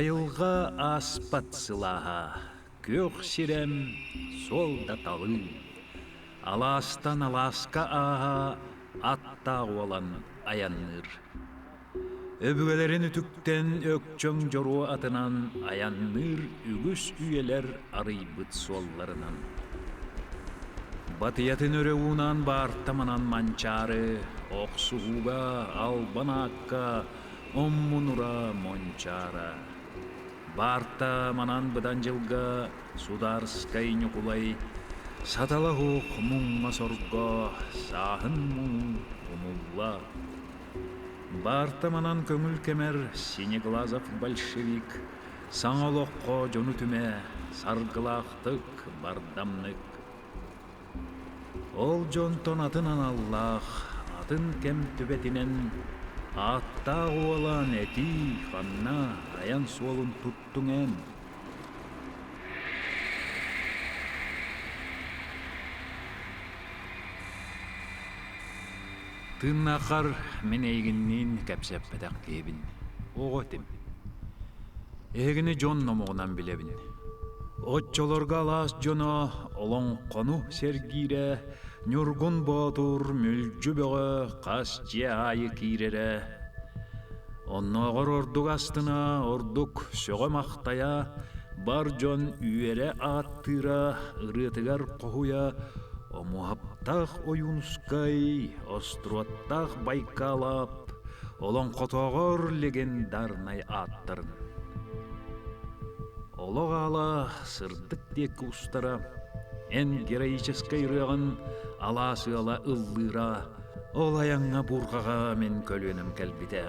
Айылҕа ааспат сылааһа, күөх сирэм, суол да талыы. Алаастан алааска ааһа аттаах уолан айанныыр. Өбүгэлэрин үтүктэн өкчөҥ дьоруо атынан айанныыр үгүс үйэлэр арыйбыт суолларынан. Батыйатын өрө уунан баартаманан манчаары, охсуһууга, албан аакка оммунура мончаара. Баарта манан быдан дьылга Сударскай Ньукулай сатала суох муҥҥа-сорго сааһын муҥ умулла. Баарта манан көҥүл кэмэр Синеглазов большевик саҥа олоххо дьону түмэ саргылаахтык бардамнык. Ол дьонтон атын аналлаах, атын кэм түбэтинэн ааттаах уолан этии ханна айан суолун туттуҥ эн? Тыыннааххар мин эйигинниин кэпсэппэтэх киһибин, оҕо этим. Эһигини дьон номоҕунан билэбин. Оччолорго алаас дьоно олоҥхону сэргиирэ, Ньургун Боотур мүлдьү бөҕө хас дьиэ аайы киирэрэ. Оннооҕор ордук астына, ордук сөҕө-махтайа, бар дьон үөрэ ааттыыра, ырыатыгар хоһуйа Омуһаптаах Ойуунускай, Остуруоттаах Байкалап, олоҥхотооҕор легендарнай ааттарын. Олох аала сырдык диэки устара, эн героическай ырыаҕын алаас ыала ыллыыра, ол айаҥҥа буурҕаҕа мин көлүөнэм кэлбитэ,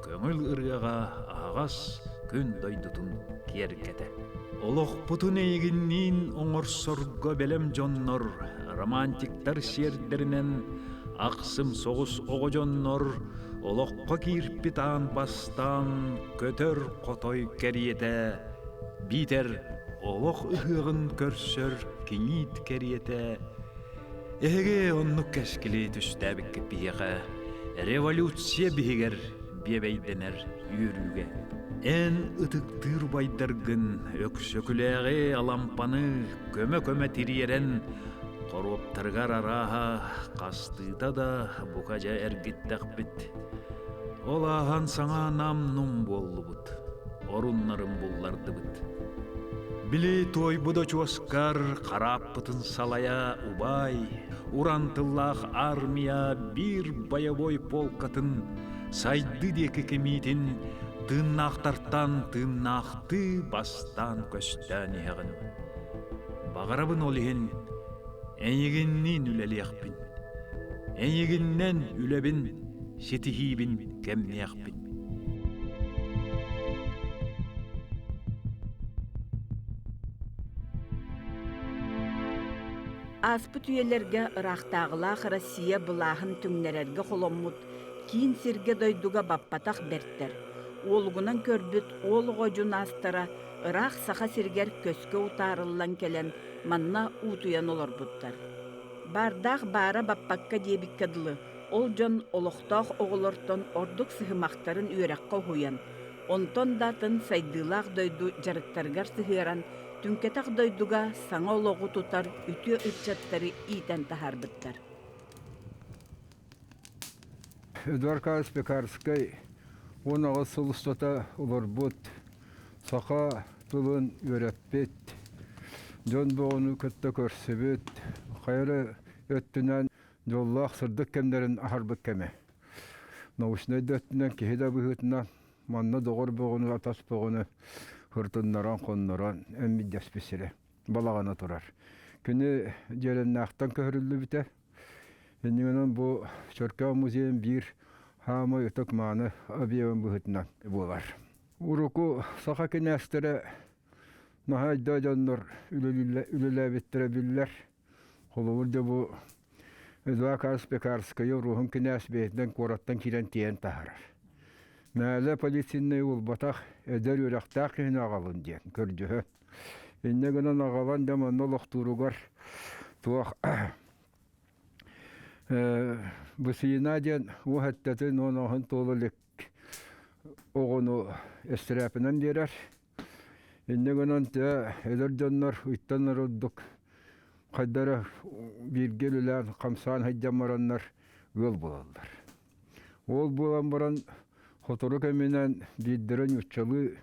көҥүл ырыаҕа аһаҕас күн дойдутун киэргэтэ. Олохпутун эйигинниин оҥорсорго бэлэм дьоннор, романтиктар сиэрдэринэн ахсым соҕус оҕо дьоннор олоххо киирпит аан бастаан көтөр хотой кэриэтэ, биитэр олох ыһыаҕын көрсөр киниит кэриэтэ. Эһиги оннук кэскили түстээбиккит биһиэхэ революция биһигэр биэбэйдэнэр үөрүүгэ. Эн ытыктыыр убайдаргын Өксөкүлээҕи Алампаны көмө-көмө тириэрэн хоруоптарыгар арааһа хастыыта да бука дьэ эргиттэхпит. Ол ааһан саҥа нам-нум буоллубут, оруннарын буллардыбыт. Били туойбут очуоскар харааппытын салайа убай, уран тыллаах армия биир боевой полкатын сайдыы диэки кимиитин тыыннаахтартан тыыннаахтыы бастаан көстөөн иһэҕин. Баҕарабын ол иһин эйигинниин үлэлиэхпин, эйигиннэн үлэбин ситиһиибин кэмниэхпин. Ааспыт үйэлэргэ ыраахтааҕылаах Россия былааһын түҥнэрэргэ холоммут киин сиргэ-дойдуга баппатах бэртэр, уолугунан көрбүт уол оҕо дьунаастара ыраах Саха сиригэр көскө утаарыллан кэлэн манна уутуйан олорбуттар. Баардаах баара баппакка диэбиккэ дылы, ол дьон олохтоох оҕолортон ордук сыһымахтарын үөрэххэ уһуйан, онтон да атын сайдыылаах дойду дьарыктарыгар сыһыаран, түҥкэтэх дойдуга саҥа олоҕу тутар үтүө ыччаттары иитэн таһаарбыттар. Эдуард Карлович Пекарскай 18 сыл устата олорбут, саха тылын үөрэппит, дьон бөҕөнү кытта көрсүбүт, хайа эрэ өттүнэн дьоллоох сырдык кэмнэрин аһарбыт кэмэ. Научнай да өттүнэн киһи да быһыытынан манна доҕор бөҕөнү, атас бөҕөнү хыртыннаран, хоннорон эммийдэспит сирэ балаҕана турар. Кини Дьиэлэннээхтэн көһөрүллүбүтэ. Иннигинэн бу Чөркөөх музейын биир хаамай ытык-мааны объегын быһыытынан буолар. Уруку саха кинээстэрэ наһаа өйдөөх дьоннор үлэлээбиттэрэ биллэр. Холобур дьэ бу Эдуард Карлович Пекарскайы Руһун кинээс бэйэтинэн куораттан киирэн тиэйэн таһаарар. Мээлэ полицейнай уолбатах эдэр үөрэхтээх киһини аҕалын диэн көрдөһөн. Инньэ гынан аҕалан дьэ манна олохтууругар туох Бысыйына диэн уоһэттэтин уон оһон туола илик. оҕону эстэрээпинэн биэрэр. Инньэ гынан тыа эдэр дьоннор ыйтан ордук хайда эрэ бииргэ үлэлээн хамсаан сылдьан бараннар ыал буолаллар. Уол буолан баран сотору кэминэн биирдэрэ нууччалыы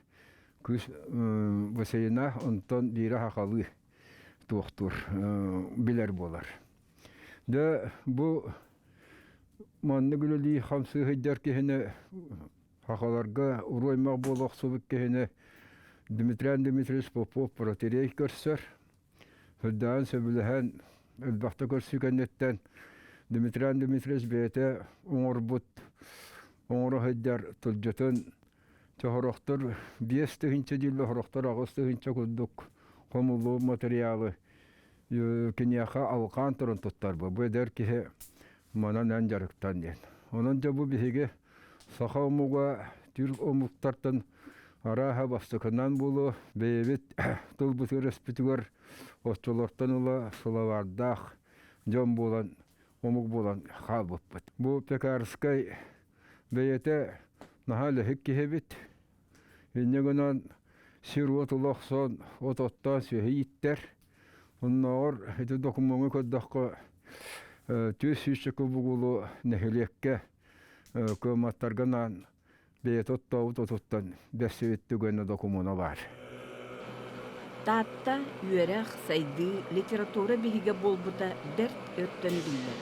кыыс Василина, онтон биирэ сахалыы туохтуур билэр буолар. Дьэ бу маннык үлэлии хамсыы сылдьар киһини сахаларга уруу аймах буола охсубут киһини Дмитрий Дмитриевич Попов протеерей көрсөр. Сүрдээҕин сөбүлэһэн элбэхтэ көрсүү кэнниттэн Дмитрий Дмитриевич бэйэтэ оҥорбут оҥоро сылдьар тылдьытын сорохтор 5000 дииллэр, сорохтор 8000 курдук хомуллубут материалы киниэхэ алҕаан туран туттарбыт. Бу эдэр киһи манан эн дьарыктан диэн. Онон дьэ бу биһиги саха омуга түүр омуктартан арааһа бастакынан буолуо бэйэбит тылбытыгар өспүтүгэр оччолортон ыла сылабаардаах дьон буолан омук буолан хаалбыппыт. Бу Пекарскай бэйэтэ наһаа үлэһит киһи эбит. Инньэ гынан сир-уот ыла охсон от оттоон сүөһү ииттэр. Оннооҕор ити докумуоҥҥа көрдөххө 400 бугулу нэһилиэккэ кыамматтарга анаан бэйэтэ оттообут отуттан бэрсибит түгэнэ докумуона баар. Таатта үөрэх, сайдыы, литература биһигэ буолбута бэрт өртөн биллэр.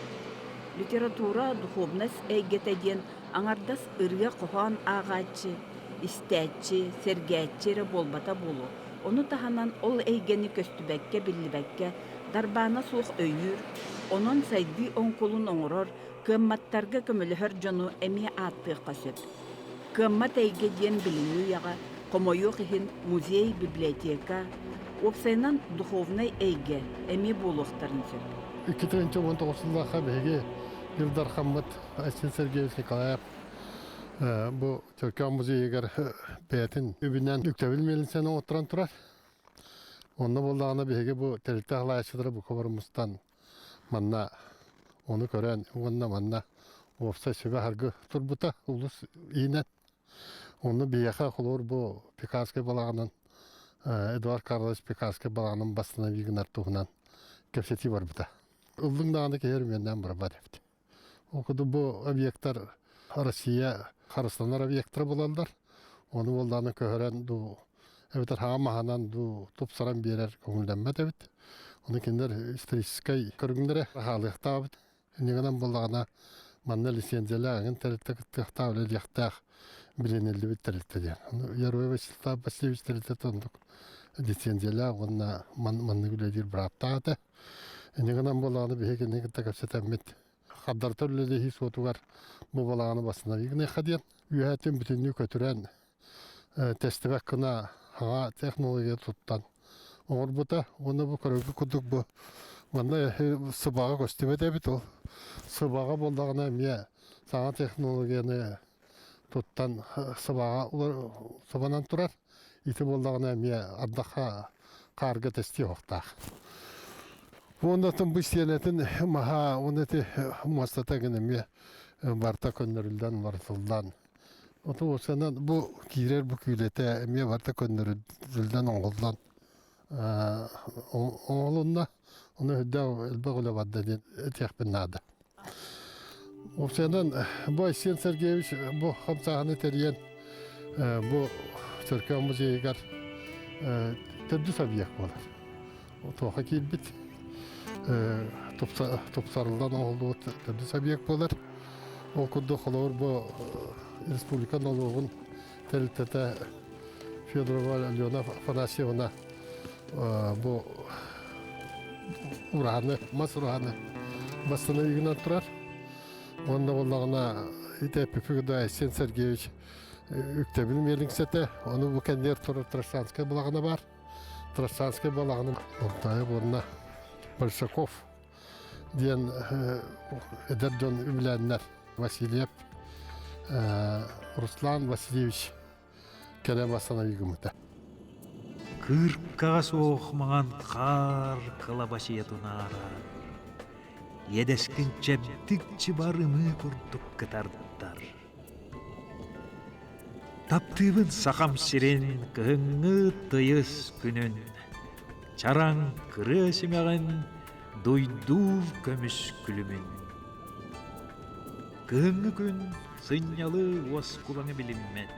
Литература духовность эйгэтэ диэн аҥардас ырыа-хоһоон ааҕааччы, истээччи, сэргээччи эрэ буолбата буолуо. Ону таһынан ол эйгэни көстүбэккэ-биллибэккэ дарбаана суох өйүүр, онон сайдыы оҥкулун оҥорор, кыамматтарга көмөлөһөр дьону эмиэ ааттыахха сөп. Кыаммат эйгэ диэн билиҥҥи үйэҕэ, хомойуох иһин, музей, библиотека, уопсайынан духовнай эйгэ эмиэ буолуохтарын сөп. 2019 сыллаахха биһиги Ил Дархаммыт Айсен Сергеевич Николаев бу Чөркөөх музейыгар бэйэтин үбүнэн үктэбил миэлинсэни оҥотторон турар. Онно буоллаҕына биһиги бу тэрилтэ салайааччылара бука бары мустан манна ону көрөн уонна манна уопсай сүбэ-саргы турбута улус иһинэн. Онно биһиэхэ холобур бу Пекарскай балаҕанын Эдуард Карлович Пекарскай балаҕанын бастынан гынар туһунан кэпсэтии барбыта. Ыллыҥ даҕаны киһи өрөмүөннээн барбат эбит. Ол курдук бу объектар Россия харыстанар объектара буолаллар. Ону буоллаҕына көһөрөн дуу эбэтэр хаҕа маһынан дуу тупсаран биэрэр көҥүллэммэт эбит. Ону кинилэр историческай көрүҥнэрэ хаалыахтаабыт. Иннигинэн буоллаҕына манна лицензиялээх эҥин тэрилтэ кыттыахтаах, үлэлиэхтээх билиниллибит тэрилтэ диэн. Ону Яроев Вячеслав Васильевич тэрилтэтэ оннук лицензиялээх уонна маннык үлэлиир бырааптаах этэ. Инньэ гынан буоллаҕына биһиги кинини кытта кэпсэтэммит хардарыта үлэлэһии суотугар бу балаҕаны восстановить гыныахха диэн үөһээтин бүтүннүү көтүрэн тэстибэт гына саҥа технология туттан оҥорбута уонна бу көрөргө курдук бу манна сыбаҕа көстүбэт эбит ол сыбаҕа буоллаҕына эмиэ саҥа технологияны туттан сыбаҕа сыбанан турар ити буоллаҕына эмиэ ардахха хаарга тэстиэ уохтаах уонна бу сиэнэтин маһа уонна ити муостата гын эмиэ барыта көннөрүллэн уларытыллан оту уопсайынан бу киирэр бу күүлэтэ эмиэ барыта көннөрүллэн оҥоһуллан оҥоһулунна ону үрдээх элбэх үлэ барда диэн этиэхпин наада Уопсайынан, бу Айсен Сергеевич бу хамсааһыны тэрийэн бу Чөркөөх музейыгар төрдүс объект буолар. Туоха киирбит тупсарыллан оҥоһуллубут төрдүс объект буолар. Ол курдук холобур бу республика нолуогун тэрилтэтэ Федорова Алена Афанасьевна бу ураһаны, мас ураһаны бастана ыйгынан турар. Уонна буоллаҕына ити эппиппит Айсен Сергеевич үктэбил миэлиҥсэтэ, ону бу кэннигэр турар Трашанскай балаҕана баар. Трашанскай балаҕанын Алтаев уонна Большаков диэн эдэр дьон үбүлээннэр Васильев Руслан Васильевич кэлэн восстанови гыммыта. Кыыркаҕа суох маҥан хаар кылабачыйа тунаарар, иэдэскин чэбдик чыбар ымыы курдук кытардар. Таптыыбын Сахам сирин кыһыҥҥы тыйыс күнүн, чараҥ кырыа симэҕин, дуйдуур көмүс күлүмүн. Кыһыҥҥы күн сынньалы уоскулаҥы билиммэт,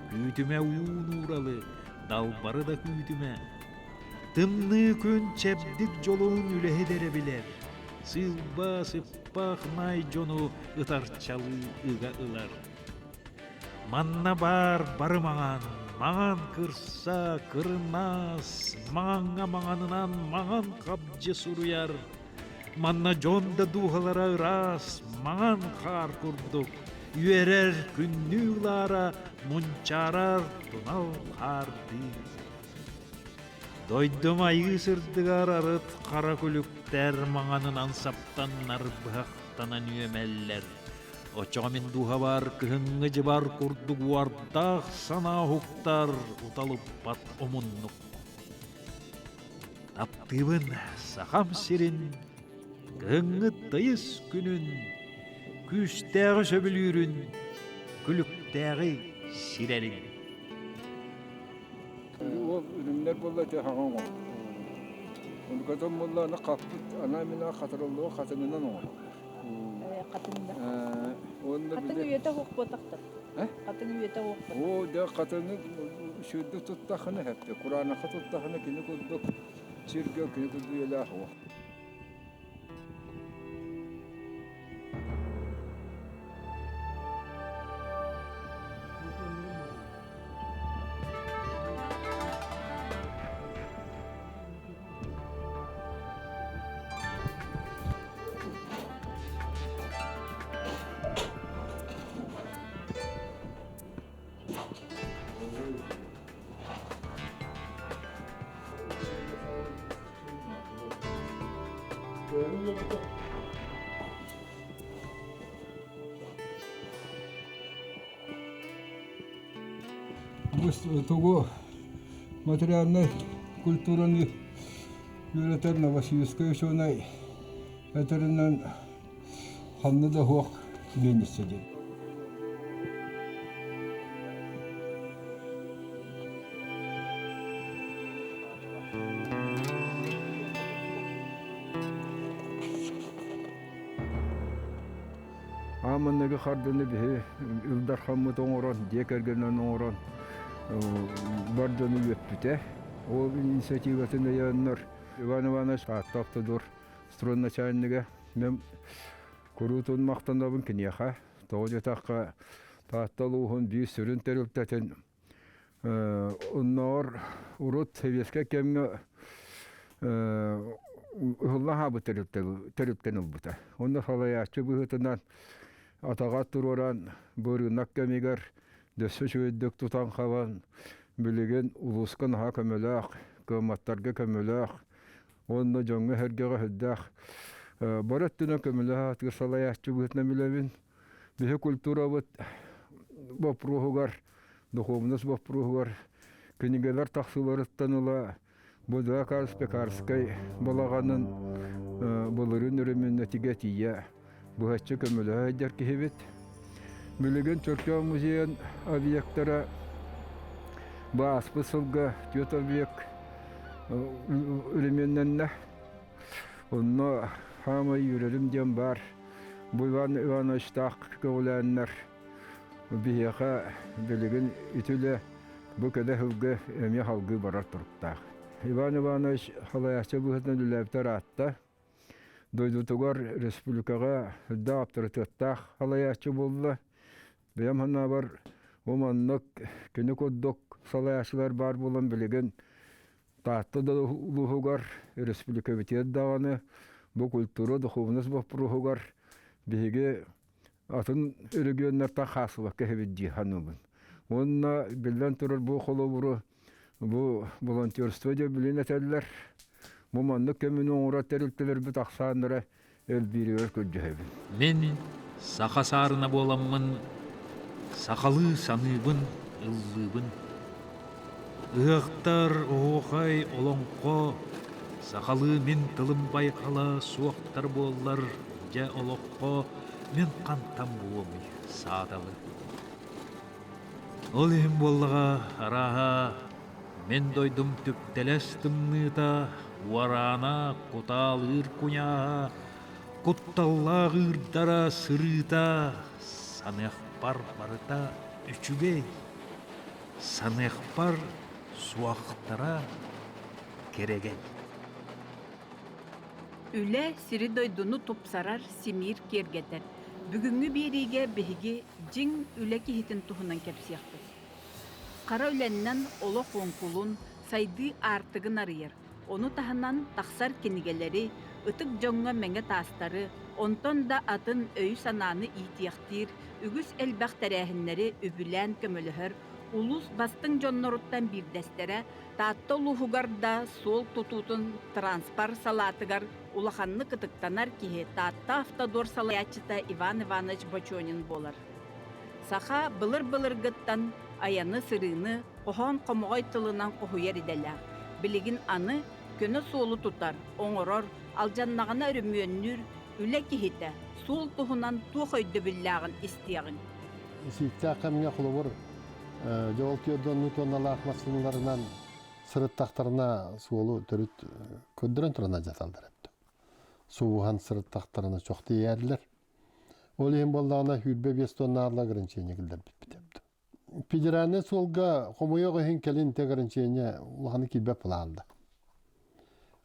күүтүмэ уун ууралы, далбары да күүтүмэ. Тымныы күн чэбдик дьолун үлэһит эрэ билэр, сыылба сыппах най дьону ытарчалыы ыга ылар. Манна баар бары маҥан, маҥан кырса, кырынаас, маҥаҥҥа маҥанынан маҥан хабдьы суруйар. Манна дьон да дууһалара ыраас, маҥан хаар курдук, үөрэр күннүү ылаара мунчаарар тунал хаардыы. Дойдум айыы сырдыгар арыт хара күлүктэр маҥанынан саптаннар быһахтанан үөмэллэр. Оччоҕо мин дууһабар кыһыҥҥы дьыбар курдук уордаах санаа уһуктар уталыппат омуннук. Таптыыбын Сахам сирин кыһыҥҥы тыйыс күнүн, күүстээҕи сөбүлүүрүн, күлүктээҕи сирэрин. Ол үрүҥнэр буолла ити хаҥа оҥорор. Онукатын буолла аны хаппыт анаа-минаа хатырыллыбыт хатыҥынан оҥороллор. Хатыҥда. Уонна Хатыҥ үйэтэ суох буотахтар. Хатыҥ үйэтэ суох. Оо, дьэ хатыҥы үчүгэйдик туттаххына хэппи, кураанахха туттаххына кини курдук сиргэ кини курдук үйэлээх уох. Тугу материальнай культураны үөрэтэр Новосибирскай учуонай этэринэн ханна да суох миэлиссэ диэн. Ааманныгы хардыны биһи Ил Дархаммыт оҥорон, дьиэ кэргэнинэн оҥорон бар дьону үөппүтэ. Ол инициативатын өйөөннөр Иван Иванович Таатта Автодор стройначальнига мен куруутун махтанабын киниэхэ. Тоҕо диэтэххэ, Таатта улууһун биир сүрүн тэрилтэтин оннооҕор урут сэбиэскэй кэмҥэ ыһыллан хаалбыт тэрилтэн ылбыта. Онно салайааччы быһыытынан атаҕа туруоран бу ырыынак кэмигэр дөссө үчүгэйдик тутан-хабан билигин улууска наһаа көмөлөөх, кыамматтарга көмөлөөх уонна дьоҥҥо-сэргэҕэ сүрдээх бары өттүнэн көмөлөөх аатыгар салайааччы быһыытынан билэбин. Биһи культурабыт боппуруоһугар, духуобунас боппуруоһугар кинигэлэр тахсыыларыттан ыла Будакар Пекарскай балаҕанын былырыын өрөмүөннэтигэ тиийэ быһаччы көмөлөһө сылдьар киһибит. Билигин Чөркөөх музейын объектара бу ааспыт сылга түөрт объект өрөмүөннэннэ. Онно хаамай үөрэрим диэн баар. Бу Иван Ивановичтаах көҕүлээннэр биһиэхэ билигин ити үлэ бу кэлэ сылга эмиэ салгыы барар туруктаах. Иван Иванович салайааччы быһыытынан үлэлээбитэ ыраатта. Дойдутугар республикаҕа үрдээх аптарытыаттаах салайааччы буолла. Бэйэм санаабар, бу маннык кини курдук салайааччылар баар буолан билигин Таатта да улууһугар, республикабытыгар даҕаны бу культура, духовность боппуруоһугар биһиги атын регионнартан хаалсыбакка иһэбит дии саныыбын. Уонна биллэн турар бу холобуру бу волонтерство диэн билин этэллэр. Бу маннык көмөнү оҥорор тэрилтэлэрбит ахсааннара элбииригэр көрдөһөбүн. Мин саха саарына буоламмын сахалыы саныыбын, ыллыыбын. Ыһыахтар, оһуохай, олоҥхо, сахалыы мин тылым байҕала суохтар буоллар, дьэ олоххо мин хантан буолуомуй сааталы. Ол иһин буоллаҕа, арааһа, мин дойдум түптэлэс тымныыта, уораана, кутаалыыр куйааһа, кутталлаах ыырдара, сырыыта саныахпар барыта үчүгэй, саныахпар суохтара кэрэгэй. Үлэ сири-дойдуну тупсарар, симиир киэргэтэр. Бүгүҥҥү биэриигэ биһиги дьиҥ үлэ киһитин туһунан кэпсиэхпит. Хара үлэннэн олох оҥкулун, сайдыы аартыгын арыйар, ону таһынан тахсар кинигэлэри, ытык дьоҥҥо мэҥэ таастары, онтон да атын өйү-санааны иитиэхтиир үгүс элбэх тэрээһиннэри үбүлээн көмөлөһөр улуус бастыҥ дьонноруттан биирдэстэрэ Таатта улууһугар да суол тутуутун транспорт салаатыгар улаханнык ытыктанар киһи Таатта Автодор салайааччыта Иван Иванович Бочонин буолар. Саха былыр-былыргыттан айаны-сырыыны хоһоон хомоҕой тылынан хоһуйар идэлээх. Билигин аны көнө суолу тутар, оҥорор, алдьаннаҕына өрөмүөннүүр үлэ киһитэ суол туһунан туох өйдөбүллээҕин истиэҕиҥ. Сииктээх кэмҥэ холобур Дьэ ол түөрт туонналаах массыыналарынан сырыттахтарына суолу төрүт көрдөрөн туран алдьаталлар эбит. Субуһан сырыттахтарына чох тиийээрлэр. Ол иһин буоллаҕына 25 тоннаалла ограничение киллэрбиппит эбит. Федеральнай суолга хомойуох иһин кэлин те ограничение улаханы киирбэт былаалла.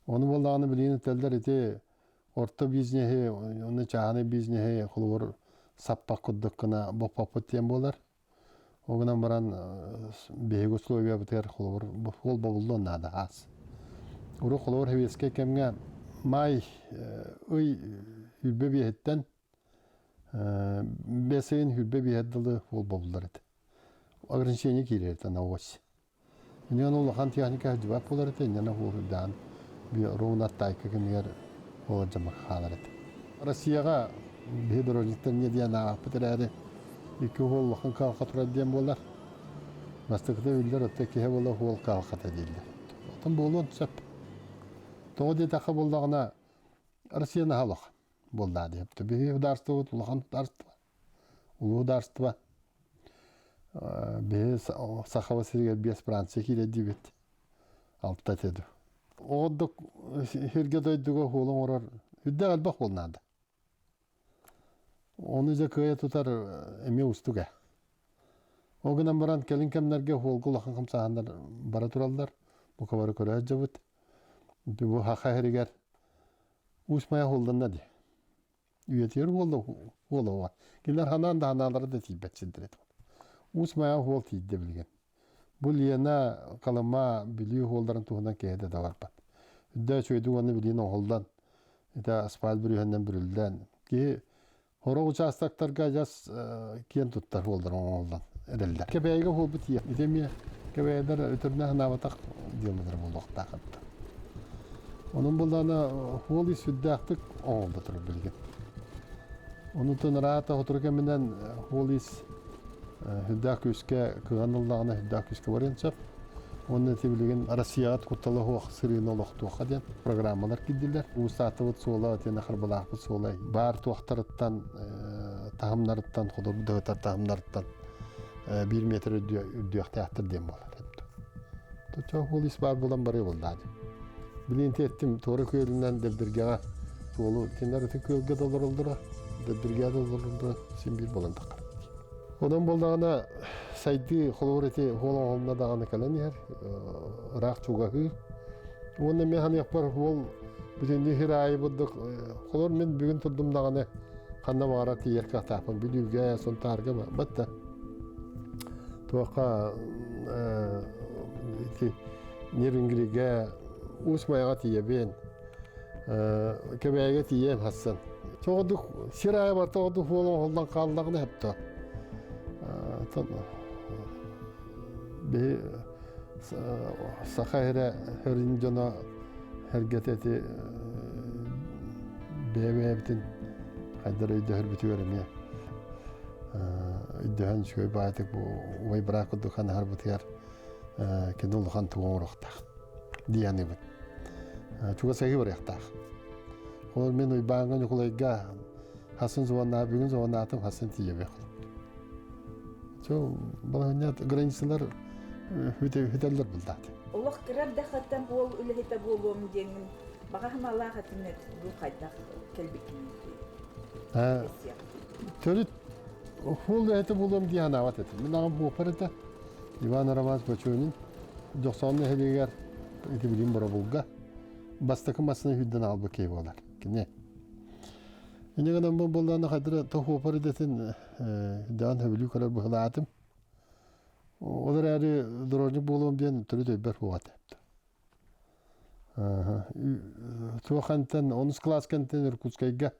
Ону буоллаҕына билигин этэллэр ити орто бизнеһи, онно чааһынай бизнеһи холобур саппах курдук гына боппоппут диэн буолар. Ол гынан баран биһиги условиябытыгар холобур ол бобуллуон наада аас. Урут холобур сэбиэскэй кэмҥэ маай ый хүрбэ биэһиттэн бэс ыйын хүрбэ биэһэр дылы ол бобуллар этэ. Ограничение киирэр этэ на ось. Инньэ улахан техника сылдьыбат буолар этэ, инньэ уһуурдаан ровно аттаайка кэмигэр ол дьамака хаалар этэ. Россияҕа биһи дорожниктар инньэ диэн ааҕаппыт эрээри, икки уол улахан кыһалҕа турар диэн буолар. Бастакыта биллэр, оттон киһи буола уол кыһалҕата дииллэр. Оттон буолуон сөп. Тоҕо диэтэххэ буоллаҕына, Россия наһаа улахан буоллаа диэбит. Биһиги государствобыт улахан государство. Улуу государство биһи Сахаба сиригэр биэс Франция киирэ диибит. Алта этэ дуу. Оҕордук сиргэ дойдуга уол оҥорор үрдээх элбэх уол наада. Ону дьэ кыайа тутар эмиэ уустук ээ. Ол гынан баран кэлин кэмнэргэ уолга улахан хамсааһыннар бара тураллар. Бука бары көрө сылдьабыт. Бу Саха сиригэр Уус Майа уһулланна дии. Үйэтигэр уола уола Кинилэр ханаан да ханаалара да тиийбэт сирдэрэ этэ. Уус Майа уол тиийдэ билигин. Бу Лена, Халыма, Бүлүү уолларын туһунан киһи да барбат. Үрдэ үчүгэйдик уонна билигин оҥоһуллан, ити асфальт бүрүөһүнэн бүрүллэн, киһи сорох учаастактарга адьас киэн туттар уоллар оҥоһуллан эрэллэр. Кэбээйигэ уолбут тиийэр. Ити эмиэ кэбээйилэр өтөрүнэ санаабатах дьыалалара буолуохтаах эбит. Онон буоллаҕына уол ис сүрдээхтик оҥоһулла турар билигин. Онутун ыраата сотору кэминэн уол ис сүрдээх күүскэ кыган ыллаҕына сүрдээх күүскэ барыан сөп. Уонна ити билигин Россияҕа куттала суох сырыыны олохтуохха диэн программалар киирдилэр. Уустаатыбыт суола, итиэннэ Харбалаахпыт суола баар туохтарыттан, таһымнарыттан, хотугу дыһытар таһымнарыттан биир метр үрдүөхтээхтэр диэн буолар. Точо ол ис баар буолан барыы буоллаа дии. Билигин тиэттим туора күөлүнэн Дэбдиргэҕэ суолу кинилэр ити күөлгэ да олороллоро, Дэбдиргэҕэ да олороллоро син биир буолан таххар. Онон буоллаҕына сайдыы холобур ити уол оҥоһулла даҕаны кэлэн иһэр, ыраах чугаһыы. Уонна мен ханыахпар уол бүтүннүү сир аайы бурдук холобур мин бүгүн турдум даҕаны ханна баҕарар тиийэр кыахтаахпын Бүлүүгэ, Сунтаарга батта туохха ити Нерюнгригэ Уус Майаҕа тиийэбин, Кэбээйигэ тиийэм хассан. Тоҕодук сир аайы барта тоҕодук уол оҥоһуллан хааллаҕына сөптөөх. Биһи саха эрэ хөрүн дьоно эргэтэ ити бэйэ-бэйэбитин хайдар өйдөһөрбүтүгэр эмиэ өйдөһөн үчүгэй баайдык бу убай быраак курдук ханаһарбытыгар кини улахан тугу оҥоруохтаах дии саныыбын. Чугас эһи барыахтаах. Ол мин Уйбааҥҥа Ньукулайга хасын звоннаа бүгүн звоннаатым хасын тиийэбиэх. Балаһынньа границалар бүтэллэр булдаат. Олох кыра эрдэххиттэн уол үлэһитэ буолуом диэҥҥин баҕа санаалаах этиҥ бу хайдах кэлбиккиний? Төрүт уол үлэһитэ буолуом дии санаабат этим. Мин аҕам буопар этэ. Иван Романович Бочонин Дьохсоон нэһилиэгэр ити билим боробулга бастакы массыына сүүрдэн аҕалбыт киһи буолар. Кини. Инньэ гынан бу буоллаҕына хайдара тоһуопар идэтин даан сөбүлүү көрөр быһылаатым. Ол эрээри дорожник буолуом диэн төрүт өйбөр суох этэ. Туохантан онус кылаас кэнниттэн Иркутскайга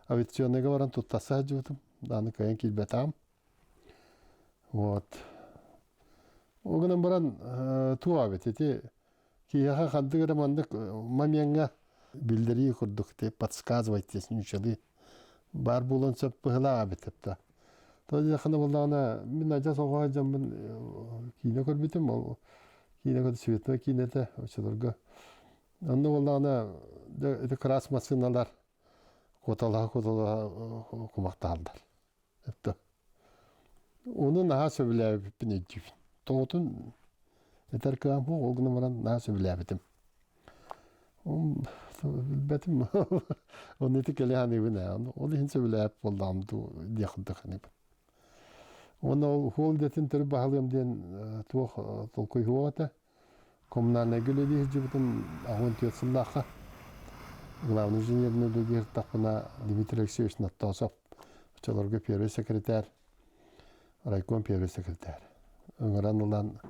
авиационнайга баран туттарса сылдьыбытым. Аны кыайан киирбэтэҕим. Вот. Ол гынан баран туох эбит ити киһиэхэ ханнык эрэ маннык момеҥҥа биллэрии курдук ти подсказывайте ньучалыы баар буолуон сөп быһылаах эбит да. То диэххинэ буоллаҕына мин адьас оҕо дьоммун киинэ көрбүтүм ол киинэ көрдө цветной киинэтэ оччолорго онно буоллаҕына ити кыраас массыыналар куоталаһа куоталаһа кумахтааллар Это Ону наһаа сөбүлээбиппин өйдүүбүн. Тоҕотун этэр кыаҕым суох, ол гынан баран наһаа сөбүлээбитим. Билбэтим. Ону ити кэлэ саныыбын ээ. Ол иһин сөбүлээбит буоллаҕым дуу диэх курдук саныыбын. Уонна ол хуол идэтин төрүт баһылыам диэн туох толкуй суох этэ. Коммунальнайга үлэлии сылдьыбытым 84 сыллаахха. Главный инженеринэн үлэлии сырыттахпына Дмитрий Алексеевич Наттосов оччолорго первый секретарь, райком первый секретарь. Ыҥыран ылан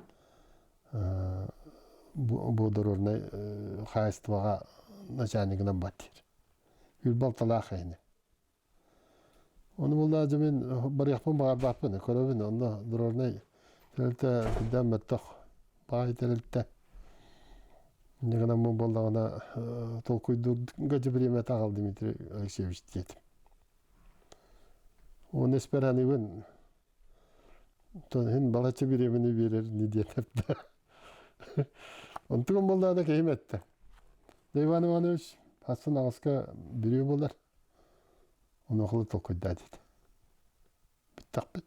бу дорожнай хаһаайыстыбаҕа начальнигынан баттыыр. Үр балталаах эйини. Ону буоллаҕа дьэ мин барыахпын баҕарбаппын, көрөбүн онно дорожнай тэрилтэ сүрдээх мөлтөх баай тэрилтэ. Инньэ гынан бу буоллаҕына толкуйдуурга дьэ бириэмэтэ аҕал Дмитрий Алексеевич диэтим. Уонна испэр аныыбын иһин балачча бириэмэни биэрэр ини диэтэр да. Онтугум буоллаҕына киһим эттэ. Да Иван Иванович, хассын аҕыска бүрүө буолар. Онуоха толкуйдаа диэтэ. Бүттэхпит.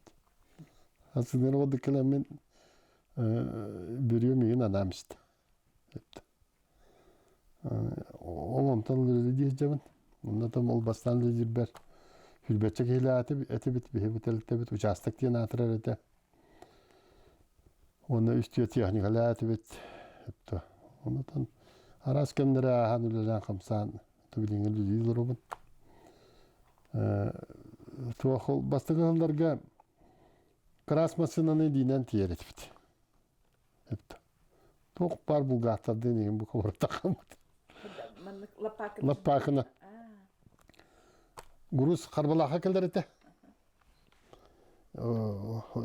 Сыныр оҕодук кэлэммин бүрүөм миигин анаам истэ. Ол онтон үлэлии сылдьабын. Онно там ол бастаан үлэлиирбэр сүүрбэччэ киһилээх этибит, биһи бу учаастак диэн аатырар этэ. Уонна үстүө техникалаах этибит. Онтон араас кэмнэри ааһан үлэлээн-хамсаан билиҥҥи үлэлии олоробун. Туох бастакы сылларга кыраас массыынаны илиинэн тиийэр этибит. Туох баар булгааттардыын иһин бу кобуртахаммыт. Лаппаакына. Груз Харбалаха кэлэр этэ.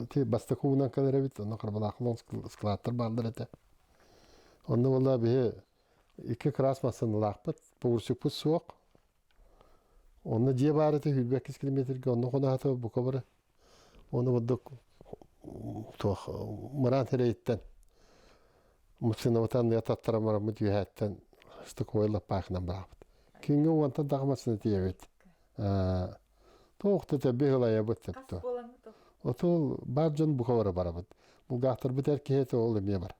Ти бастакы уунан кэлэр эбит, онно Харбалаахалаах складтар бааллар этэ. Онно буолла биһи икки кыраас массыыналаахпыт, погрузчикпыт суох. Онно дьиэ баар этэ 22 километрга, онно хоноһото бука бары. Оны бурдук туох мыраан сирэйиттэн массыынабытын анныга таттаран бараммыт үөһээттэн стыковой лаппаахынан барабыт. Күҥҥэ уонтан тахса массыына тиийэбит. Туох да тэбби ылайабыт тэптэ. Отул бар дьон бука бара барабыт. Булгаахтарбыт эр киһи этэ ол эмиэ барар.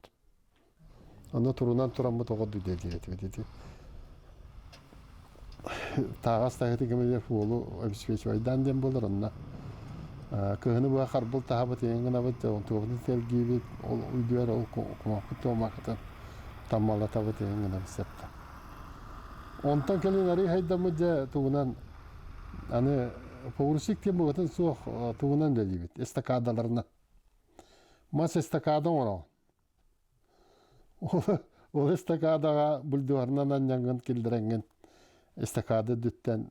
Онно турунан тураммыт оҕо диэтибит ити. Тааҕас таһыты кэмигэр уолу обеспечивайдаан диэн буолар онно. Кыһыны быһа харбыл таһабыт иҥин гынабыт, онтуобутун тэлгиибит, ол үйдүөр ол кумахпыт туомакытын таммалатабыт иҥин гынабыт септа. Онтон кэлин арый хайдаммыт дьэ тугунан аны погрузчик диэн букатын суох тугунан үлэлиибит эстакадаларынан. Мас эстакада оҥороҕун. Ол эстакадаҕа бульдуарынан анньаҥҥын киллэрэҥҥин эстакада үрдүттэн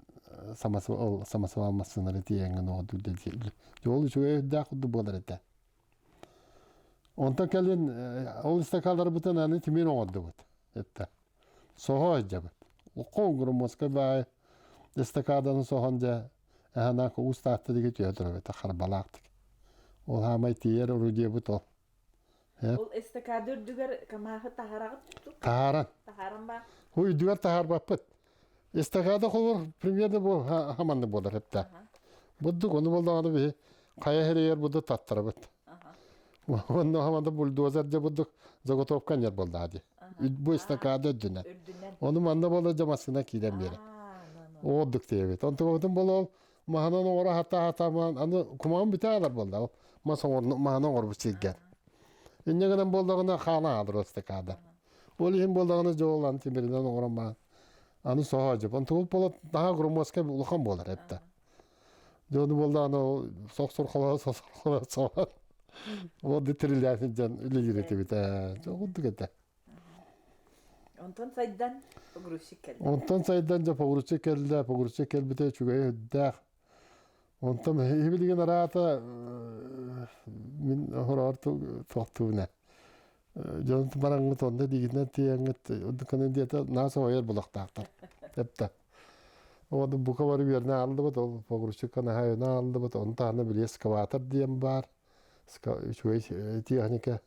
ол самосвал массыынары тиэйэҥҥин оҕо дииллэр. Ол үчүгэй үрдээх курдук буолар этэ. Онтон кэлин ол эстакадаларбытын аны тимир оҥордубут. Это соһо сылдьабыт. Хоҥгур баай эстакаданы соһон дьэ эһанаак уус таатта диэки түһэ турар этэ харбалаахтык. Ол хаамай тиийэр орудиебыт ол. Ол эстакада үрдүгэр камааһы таһараҕыт Таһааран. Таһааран ба? Үрдүгэр таһаарбаппыт. Эстакада холор примерно бу хаманны буолар эптэ. Буддук ону боллоҕуна биһи хайа херейер буду таттарабыт. Онно хаманда бульдозер дьэ бурдук заготовка ньэр буоллаа дии. Бу эстакада үрдүнэн. Ону манна буола дьэ массыына киирэн биэрэр. Оодук диэбит. Онтубутун буолуол маһынан оҥоро хата-хатаман аны кумаҕын бүтэ аалар буолла. Мас маһынан оҥорбут сиргэр. Инньэ гынан буоллаҕына хаана аалар эстакада. Ол иһин буоллаҕына дьоолан тимиринэн оҥорон баан. Аны соһоодьуп. Онтубут буола наһаа громоздкай улахан буолар эбитэ. Дьону буоллаҕына ол сохсурхалаһа сохсурхалаһа соһон ол тирилээн сылдьан үлэлиир этибит ээ. Курдук этэ. Онтон сайдан погрузчик кэллэ. Онтон сайдан дьэ погрузчик кэллэ, погрузчик кэлбитэ үчүгэй үрдээх. Онтон билигин араата мин хороҕор туохтуубуна. Дьон бараҥҥыт онно диигинэн тиийэҥҥит урдукканы диэтэ наа соһуйар булахтаахтар. Эптэ. Оны бука бары үөрэнэ ааллыбыт, ол погрузчикка наһаа үөрэнэ ааллыбыт, ону таһынан били эскаватор диэн баар. Үчүгэй техника.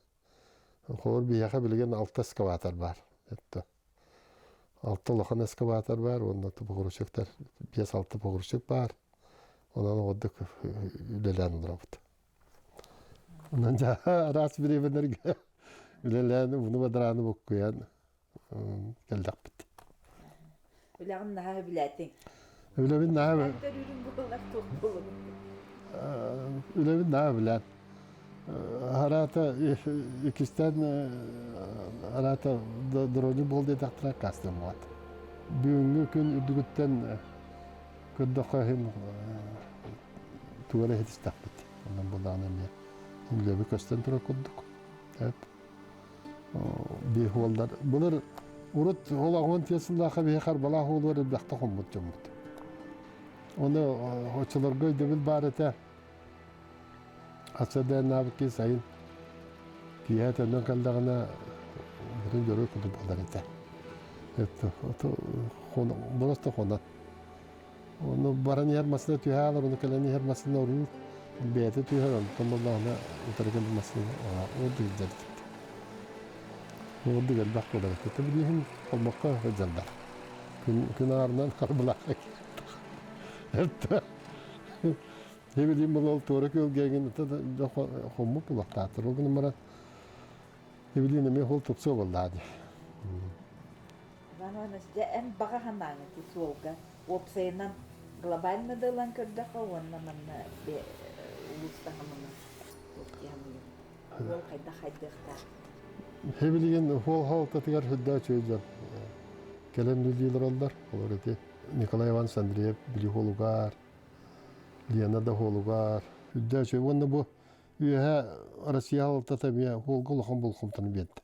Холобур биһиэхэ билигин алта эскаватор баар. Это алта улахан эскаватор баар уонна погрузчиктар биэс-алта погрузчик баар. Онон ордук үлэлээн олоробут. Онон дьэ араас бириэмэлэргэ үлэлээн уну бадарааны буккуйан кэллэхпит. Үлэҕин наһаа сөбүлээтиҥ. Үлэбин наһаа Төрүүрүҥ буоллар туох буолуруй? Үлэбин наһаа сөбүлээн. Араата иккистээн араата дорожник буол диэтэхтэрэ аккаастаммат. Бүгүҥҥү күн үрдүгүттэн көрдөххө иһин тугу эрэ иһитистэхпит. Онон булаан эмиэ үлэбит көстөн турар курдук. Биир уоллар былыр урут ол аҕын тиэ сыллаахха биһи харбалаах уолугар элбэхтэ хоммут дьоммут. Оны оччолорго өйдөбүл баар этэ. Ацадээннаабыт киһи сайын киэһэ төннөн кэллэҕинэ бүтүн дьоруой курдук буолар этэ. Просто хонон. Ону баран иһэр массыына түһэ хаалар, ону кэлэн иһэр массыына оруур, бэйэтэ түһэр, онтон буоллаҕына утары кэлбит массыына ордук илдьэр Ордук элбэх буолар этэ. Билиһин холбокко сылдьаллар. Күн, күн аарынан харбылаахха киирэр. Билим бұл ол туора күөлгээгин хоммут булахтаатыр. Ол гынан баран билин эмиэ ол тупсуо буоллаа дии. Иван Иванович, дьэ эн баҕа санааҥ ити суолга уопсайынан глобально да ылан көрдөххө уонна манна улуус таһымынан туох дии саныыгын? Уол хайдах хайдыахтаах? Билигин уол хаалтатыгар сүрдээх үчүгэй дьон кэлэн үлэлии олороллор. Олор ити Николай Иванович Андреев били уолугар, Лена да уолугар сүрдээх үчүгэй. Уонна бу үөһэ Россия хаалтата эмиэ уолга улахан болҕомтону биэрдэ.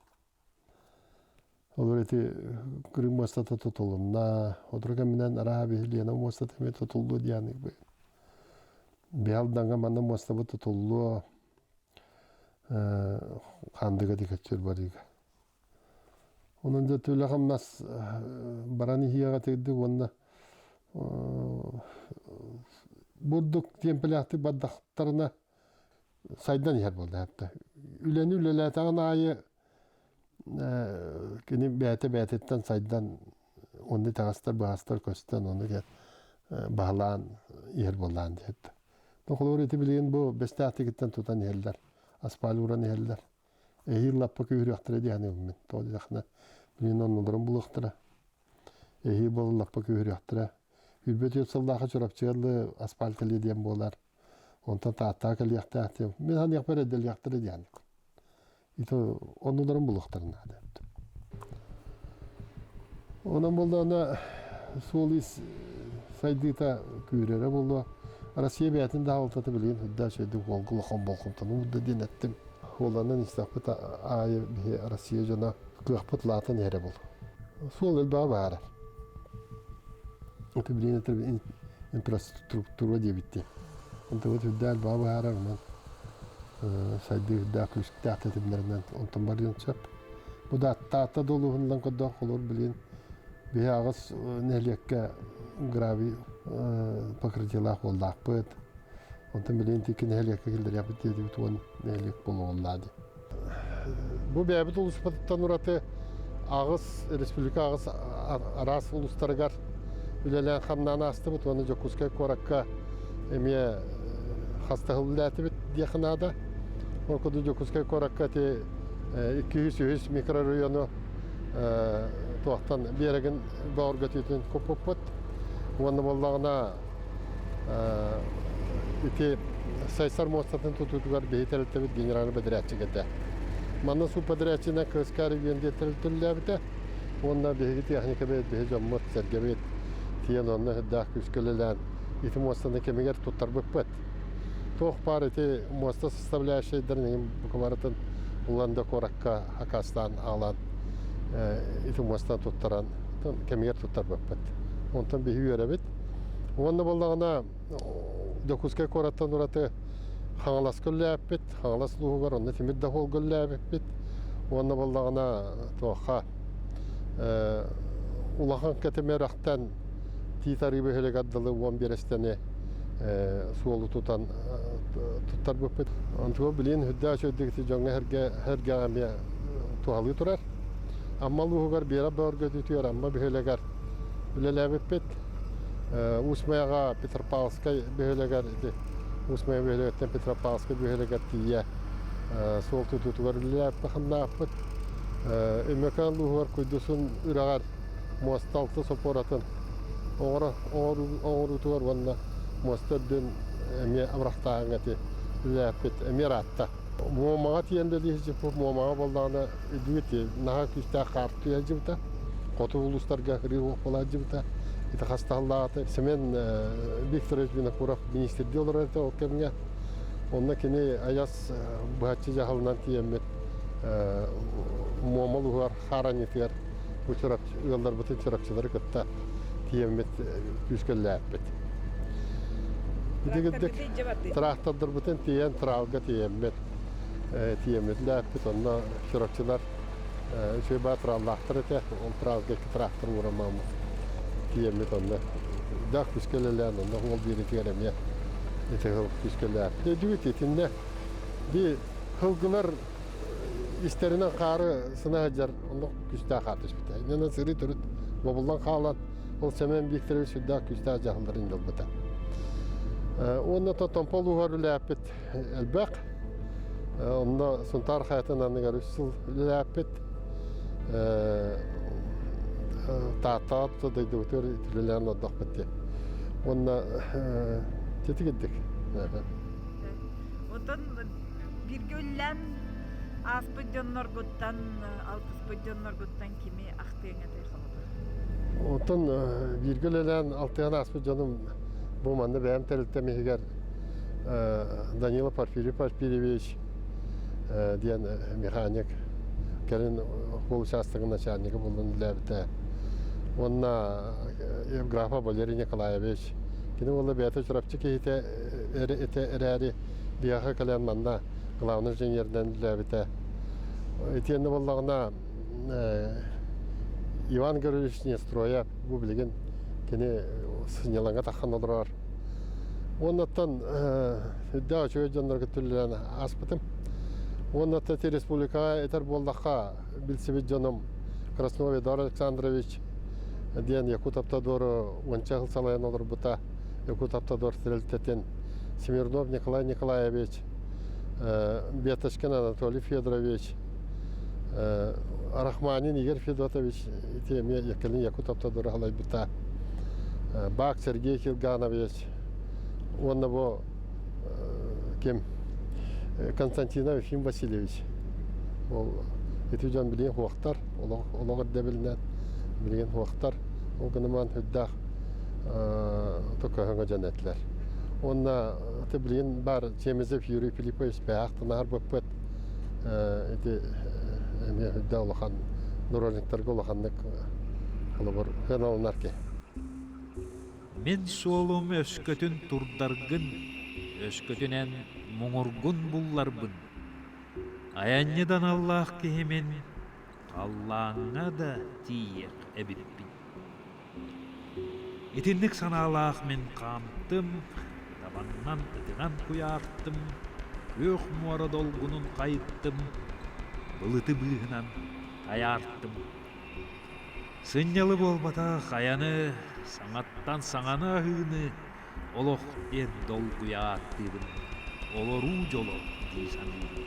Олор ити Крым муостата тутулунна. Сотору кэминэн арааһа биһи Лена муостата эмиэ тутуллуо диэн Биһалдаҥҥа манна муостабыт тутуллуо Хаандыга дикэччир барыыга. Онон дьэ үлэ-хамнас баран иһиэҕэ тигдик уонна бурдук тиэмпэлээхтик бардахтарына сайдан иһэр буолла хатта. Үлэни үлэлээтэҕин аайы кини бэйэтэ бэйэтиттэн сайдан онно итэҕэстэр быһаастар көстөн ону диэн баһылаан иһэр буоллаан диэт. Холобур ити билигин бу бэстээхтигиттэн тутан иһэллэр, аспаал ууран иһэллэр. Эһиил лаппа күүһүрүөхтэрэ диэн ылмын. Тоҕо диэтэххинэ билигин оннуларын булуохтара. Эһиил буолан лаппа күүһүрүөхтэрэ. 24 сыллаахха Чурапчыга аспаал кэлиэ диэн буолар. Онтон Тааттаҕа кэлиэхтээх диэн. Мин саныахпар эрдэлиэхтэрэ диэн. Ити оннуларын булуохтарын наада эбит. Онон буоллаҕына суол-иис сайдыыта күүрэрэ буолуо. Россия бэйэтин да аҕалтата билигин үрдээх үчүгэйдик уолга улахан болҕомтону уурда диэн эттим. Уолланан истэхпит аайы биһи Россия дьоно кыахпыт улаатан иһэрэ буолуо. Суол элбэҕи баарар. Ити билигин этэр инфраструктура диэбиттии. Онтубут үрдээх элбэҕи быһаарар, онон сайдыы үрдээх күүстээх тэтимнэринэн онтон барыан сөп. Бу да Таатта долуһунан көрдөөх холобур билигин биһи аҕыс нэһилиэккэ гравий покрытиелаах буоллаахпыт. Онтон билигин икки нэһилиэккэ киллэриэхпит диэтибит уон нэһилиэк буолуоҕуллаа дии. Бу бэйэбит улууспутуттан ураты аҕыс республика аҕыс араас улуустарыгар үлэлээн хамнаан аастыбыт уонна Дьокуускай куоракка эмиэ хастаһыл үлэлээтибит диэххэ наада. Ол курдук Дьокуускай куоракка ити 203 микрорайону туохтан биэрэгин бөҕөргөтүүтүн куппуппут. Уонна буоллаҕына ити Сайсар муостатын тутуутугар биһи тэрилтэбит генеральный бэдэрээтчик этэ. Манна субподрядчынан КСК регион диэн тэрилтэ үлэлээбитэ. Уонна биһиги техникабыт, биһи дьоммут, сэргэбит тиийэн онно үрдээх күүскэ үлэлээн ити муостаны кэмигэр туттарбыппыт. Туох баар ити муоста составляющайдарын иһин бука барытын Улан-Удэ куоракка акаастаан аҕалан ити муостаны туттаран кэмигэр туттарбыппыт. Онтон биһи үөрэбит. Уонна буоллаҕына Дьокуускай куораттан ураты Хаҥаласка үлэлээппит, Хаҥалас улууһугар онно тимир да суолга үлэлээбиппит. Уонна буоллаҕына туохха улахан кэтим үрэхтэн Тиит Арыы бөһүөлэгэр дылы уон биэрэстэни суолу тутан туттарбыппыт. Онтуга билигин үрдээх үчүгэйдик ити дьоҥҥо эргэҕэ эмиэ туһалыы турар. Амма улууһугар Биэрэ бөҕөргөтүүтүгэр Амма бөһүөлэгэр үлэлээбиппит. Уус Майаҕа Петропавловскай бөһүөлэгэр ити Уус Майа бөһүөлэгиттэн Петропавловскай бөһүөлэгэр тиийэ суол тутуутугар үлэлээбиппит. Өймөкөөн улууһугар Куйдусун үрэҕэр муоста алта сопуоратын оҥоруутугар уонна муоста үрдүн эмиэ абырахтааһыҥҥа ити үлэлээппит эмиэ ыраатта. Муомаҕа тиийэн бэлиэһи Муомаҕа буоллаҕына үдүгүт наһаа күүстээх хаар түһэ сылдьыбыта. Хоту улуустарга ырыы уох буола сылдьыбыта. Ити хастаһыллаҕата Семен Викторович Винокуров министрдии олорор этэ ол кэмҥэ. Онно кини айас быһаччы дьаһалынан тиийэммит Муома улууһугар хаар анньытыгар бу ыалларбытын чурапчылары кытта тиийэммит күүскэллээппит. Ити трактордарбытын тиийэн тралга тиийэммит тиийэммит лээппит онно чурапчылар үчүгэй баа траллаахтар этэ ол тралга икки трактор ууран тиийэммит онно даах күүскэлэлээн онно уол биэритигэр эмиэ ити сыл күүскэлээппит өйдүүгүт итиннэ би сылгылар истэринэн хаары сына сылдьар онно күүстээх хаар түспүтэ. Иннинэн сырыы төрүт бобуллан хаалан, ол Семен Викторович сүрдээх күүстээх дьаһалларын ылбыта. Уонна то Томпо улууһугар үлэлээппит элбэх. Онно Сунтаар хайатын анныгар үс сыл үлэлээппит. Тааттаҕа дойдубутугар үлэлээн олордохпут диэн. Уонна титигирдик. Отон бииргэ үллээн ааспыт дьонноргуттан, алтыспыт дьонноргуттан кими ахтыаҥ этэй холобур? Оттон бииргэ үлэлээн алтыһан ааспыт дьонум бу манна бэйэм тэрилтэм иһигэр Данила Порфирий Порфирьевич диэн механик кэлин ол учаастагын начальнига буолан үлэлээбитэ. Уонна Евграфа Валерий Николаевич кини уола бэйэтэ Чурапчы киһитэ этэ эрээри биһиэхэ кэлэн манна главный инженеринэн үлэлээбитэ. Итиэннэ буоллаҕына Иван Гаврильевич Нестроев бу билигин кини сынньалаҥҥа таххан олорор. Уоннаттан үрдээх үчүгэй дьоннорго түллэн ааспытым. Уонна ити республикаҕа этэр буоллахха билсибит дьонум Краснов Эдуард Александрович диэн Якутавтодору уонча сыл салайан олорбута. Якутавтодор тэрилтэтин Смирнов Николай Николаевич, Беточкин Анатолий Федорович, Рахманин Игорь Федотович ити эмиэ кэлин Якутавтодору салайбыта. Бак Сергей Кирганович уонна бу ким Константинов Ефим Васильевич ол ити дьон билигин хуохтар олох ирдэбилинэн билигин хуохтар ол гынан үрдээх токөһөҥө дьон этилэр уонна ити билигин баар Чемезев Юрий Филиппович бэйээх тынаар быппыт ити эмиэ үрдээх улахан дорожниктарга улаханнык холобур сыаналанар киһи. Мин суолум өскөтүн турдаргын, өскөтүнэн муҥургун булларбын. Айанньыт аналлаах киһимин халлааҥҥа да тиийиэх эбиппин. Итинник санаалаах мин хаамтым, табаннан ытынан куйаартым, күөх муора долгунун хайыттым, былыты быыһынан тайаартым. Сынньалы буолбатах айаны, саҥаттан саҥаны аһыыны олох диэн долгуйа ааттыыбын, олоруу дьоло диибин. дии саныыбын.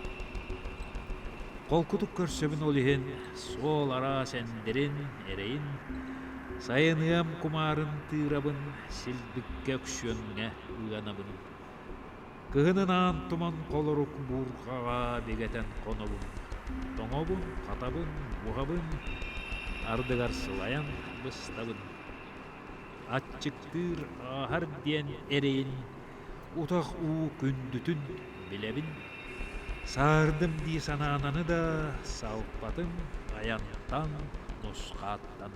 Холкутук көрсөбүн ол иһин суол араас эндирин, эрэйин, сайын ыам кумаарын тыырабын, силбиккэ өксүөҥҥэ ыанабын. Кыһынын аан туман холорук буурҕаҕа бигэтэн хонобун, тоҥобун, хатабын, буһабын, ардыгар сылайан быстабын. Аччыктыыр ааһар диэн эрэйин утах уу күндүтүн билэбин. Саардым дии санаананы да салпатым айантан, нусхааттан.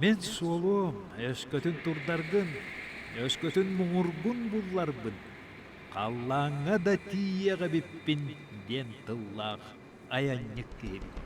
Мин суолуом, өскөтүн турдаргын, өскөтүн муҥургун булларбын, халлааҥҥа да тиийиэх эбиппин диэн тыллаах айанньыт киһибин.